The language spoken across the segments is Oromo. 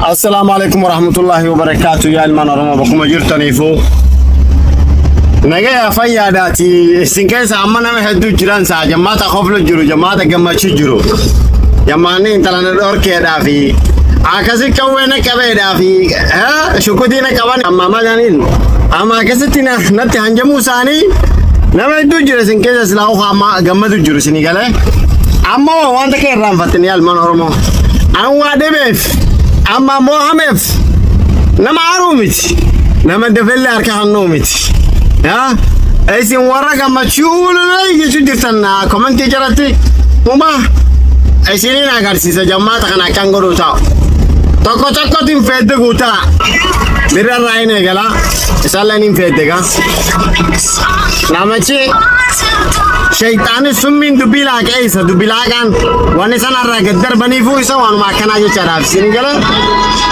Assalaamu alaikum warahmatullahi wabarakaatu. Yaa ilmaan Oromoo bakkuma jirtaniifuu nagaya fayyaadhaati. Isin keessa amma nama hedduu jiran saa jammaata koflu jiru, jammaata gammachuu jiru, jammaanni intala na dhorkeedhaa fi akkasi qawwee na qabeedhaa fi shukutii na qaban amma madaniin amma akkasitti natti hanjamuu isaanii nama hedduu jira. Isin keessa silaa ukaa amma gammadu jiru isinii galee. Amma waan takka irraanfattanii, yaa ilmaan Oromoo, an waa dhibeef amma moohameef nama aaruu miti, nama dafellee harka hannuu miti. Yaa isin warra gammachuu jechuu jirtan komentii jalatti huma isiniin agarsiisa. Jammaata kana akkan godhuu taa'u tokko tokkotti hin feedde guutaa birra irraa hin eegala, isaallee hin feeddega. Namichi shayxaanni summiin dubbii laaqee isa dubbii laaqaan wanni sanarraa gad darbaniifuu isa waanuma akkanaa jechaadhaaf isin gala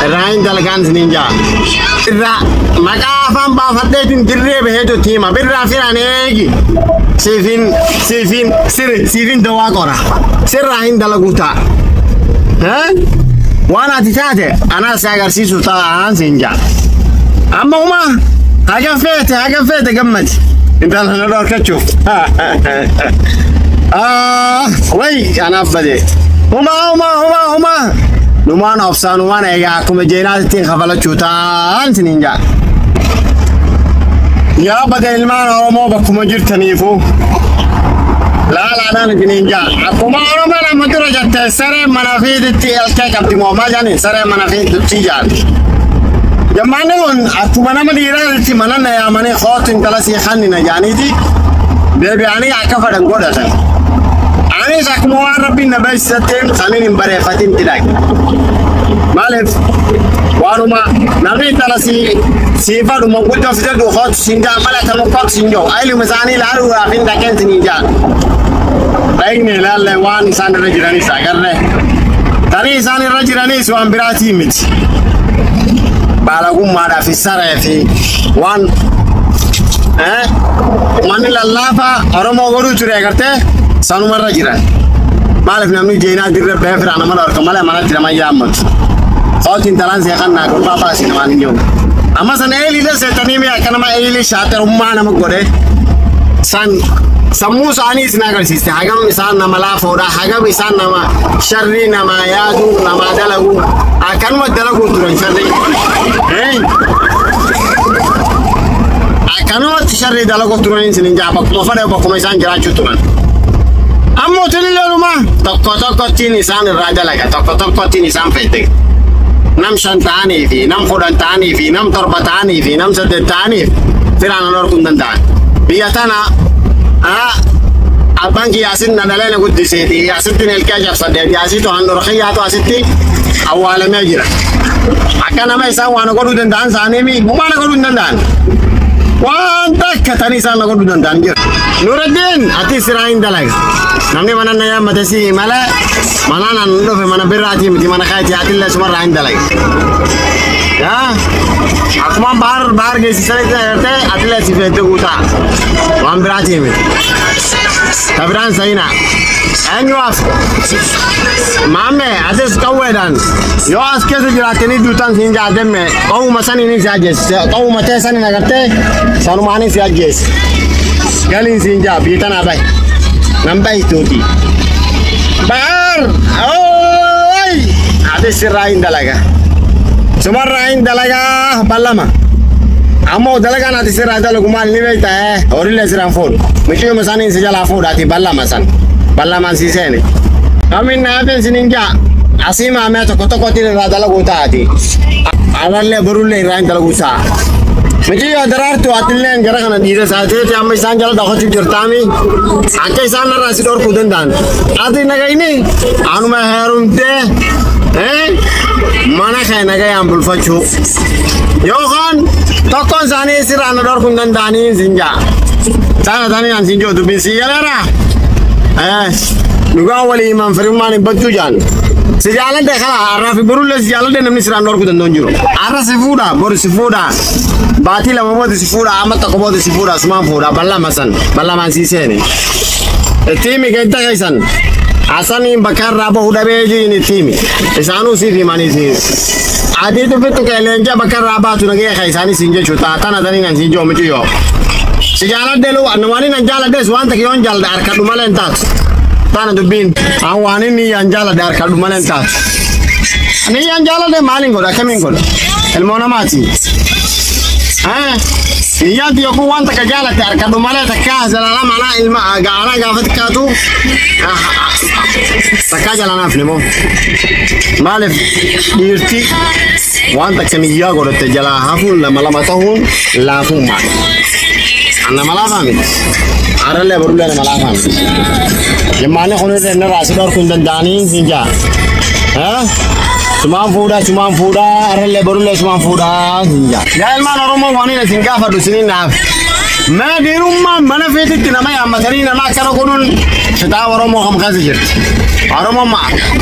irraa hin dalagaan isiniin jaa. Irraa maqaa afaan baafadheetiin dirree baheetu hima. Birraa firaan eegi, siifin siifin sirri siifin dawaa qora sirraa hin dalaguu ta'a. Waan ati taate anaas si agarsiisu ta'aan siin jaa. Amma huma haga feete haga feete gammadi intala na dhorkachuuf. Way anaaf bade. Huma huma huma huma numaan obsaa numaan eegaa akkuma jeenaatittiin kafalachuu ta'an siniin jaa. Yaa bade ilmaan Oromoo bakkuma jirtaniifu laalaadhaan isiniin jaa. Akkuma Oromoon amma dura jette, sareen mana fiititti elkee qabdi moo maal jedhani, sareen mana fiititti jaal. Jammaanni kun akkuma nama dhiiraatti mana na yaamanii kootu intala sii kannina jaaniiti deebi'anii akka fedhan godhatan. Anis akkuma waan rabbiin na beeksisettiin saniin hin bareeffatin tidhaqe. Maaliif waanuma namni intala sii fadhu manguddoo fidadhu kootu siin jaa malee tama kootu siin jiru. Ayluma isaanii ilaaluudhaaf hin dhaqeen siniin jaa. Dhaqni ilaalle waan isaan irra jiranis agarre. Tarii isaan irra jiranis waan biraatii miti. Baalagummaadhaa fi saree fi waan manni lallaafaa Oromoo godhuu ture agartee sanumarra jiran. Maaliif namni jeenaa dirree bahee firaa nama dhorka malee manatti nama yaammatu. Kootu intalaan see kannaa gurbaa baasii namaan hin jiru. Amma sana eeliilee seetanii mi'a akka nama eelii shaaxarummaa nama godhe san sammuu isaanii isin agarsiiste. Hagam isaan nama laafoodha, hagam isaan nama sharrii nama yaadu nama dalagu akkanuma dalaguu turan sharrii. Akkanumatti sharrii dalaguu turan isin hin jaa bakkuma fedhe bakkuma isaan jiraachuu turan. Ammoo tilileenuma tokko tokkottiin isaan irraa dalaga, tokko tokkottiin isaan fedhe. Nam 5 ta'anii fi nam 10 ta'anii fi nam 7 ta'anii fi nam 8 ta'anii firaan dhorkuu hin danda'an. Biyya tana abbaan kiyya asitti na dhalee na guddiseeti, asitti ilkee cabsadheeti, asitti handhuura kiyyaatu asitti awwaalamee jira. Akka nama isaan waan godhuu danda'an isaanii mi humaa na godhuu hin danda'an. Waan takka tanii isaan na godhuu danda'an jira. Nuruddin ati siraa hin dalaga. Namni mana na yaammate si malee mana nan dhufe mana birraatii miti, mana kaayti atillee sumarraa hin dalaga. Yaa akkuma baar baar geessisanitti agartee atillee si feete guutaa waan biraatii miti. Ta biraan sayina. Eenyuwaaf maamme atis qawweedhaan yoo as keessa jiraattanii duutaan siin jaademme qawwuma saniin si ajjeesse, qawwuma tee saniin agartee sanumaan si ajjeesse. Galiin siin jaa biyya tanaa bahi. Nan bahituuti. Baar! Ooy! Atis sirraa hin dalaga. Sumarraa hin dalagaa ballama. Ammoo dalagaan ati sirraa dalagu maal ni beekta? Horiilee sirraan fuudhu. Mucayyuma isaanii si jalaa fuudhaati ballama san. Ballamaan si seeni. Kamin naafin sinin jaa. Asii maamee tokko tokkotti irraa dalaguu taati. Alallee borullee irraa hin dalaguu ta'a. Mucayyoo daraartu atilleen gara kana dhiira saateeti amma isaan jala dhaqachuu jirtaami. Akka isaan narraa si dhorkuu danda'an. Ati nagayni anuma heerumtee mana kee nagayaan bulfachuu. Yookaan tokkoon isaanii sirraa na dhorkuu hin danda'anii sin jaa. Sana tanii an sin jiru dubbiin si galeera. Dhugaa walii himan firummaan hin battuu jaan. Si jaaladhe kana har'aa fi borullee si jaaladhe, namni sirraan dhorkuu danda'u hin jiru. Har'a si fuudha, boru si fuudha. Baatii 2 booda si fuudha, amma 1 booda si fuudha, sumaan fuudha, ballama san, ballamaan si seeni. Itti himi keetta keessan. Asaniin bakka irraa bahu dhabee jiin itti himi. Isaanuu siif himanii si. Adiitu fittu kee leenca bakka irraa baatu nagaya ka isaanii siin jechuudha. Tana taniin an siin jiru micciyoo. Si jaaladhe lu waan inni an jaaladhes waan takka yoon jaaladhe harkadhu malee hin taatu. Tana dubbiin an waan inni an jaaladhe harkadhu malee hin taatu. Ani an jaaladhe maaliin godha akkamiin godha? Ilmoo namaati. Niyyaan tiyya kun waan takka jaalatte harkadhu malee takka zalala mana ilma gaanaa gaafa xiqqaatu takkaa jalanaaf nimo. Maaliif dhiirti waan takka niyyaa godhatte jalaa hafuun lama lama ta'uun laafummaa. Nama laafaa miti. Arallee barullee nama laafaa miti. Jimmaanni kun irra inni raasii dhorkuu hin danda'anii hin jaa. Sumaan fuudhaa sumaan fuudhaa arallee barullee sumaan fuudhaa hin jaa. Yaa ilmaan Oromoo waan inni isin gaafadhu isiniin naaf. Mee dhiirummaan mana feetitti nama yaammatanii nama akkana godhuun kitaaba Oromoo kam keessa jirti. Oromoon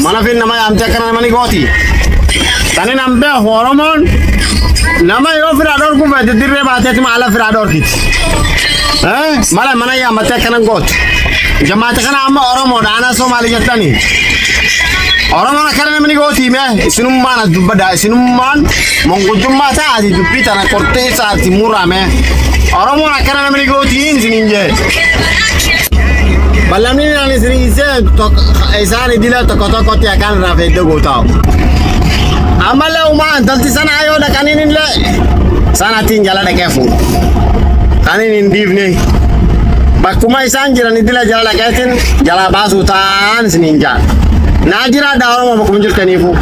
mana feet nama yaamtee akkana nama ni gooti. Tani nan beeku Oromoon nama yoo firaa dhorkuu feete dirree baateetuma ala firaa dhorkiti. Mala mana yaammattee akkana gootu. Jamaata kana amma Oromoodha ana Somaalii jettanii. Oromoon akkana namni gooti mee isinummaan as dubbadha isinummaan mangujjummaa taati dubbii tana qortee isaati murame. Oromoon akkana namni gooti isiniin jee. Ballamni ani isiniin jee isaan idila tokko tokkotti akkaan irraa feeddee gootaa'u. Ammallee uumaa intalti sana yoo dhaqaniin illee sanatiin jala dhaqee fuudhu. Kaniin hin dhiifne. Bakkuma isaan jiran idila jala dhaqeetiin jala baasuu ta'an isiniin jaa. Naa jiraadha Oromoo bakkuma jirtaniifuu.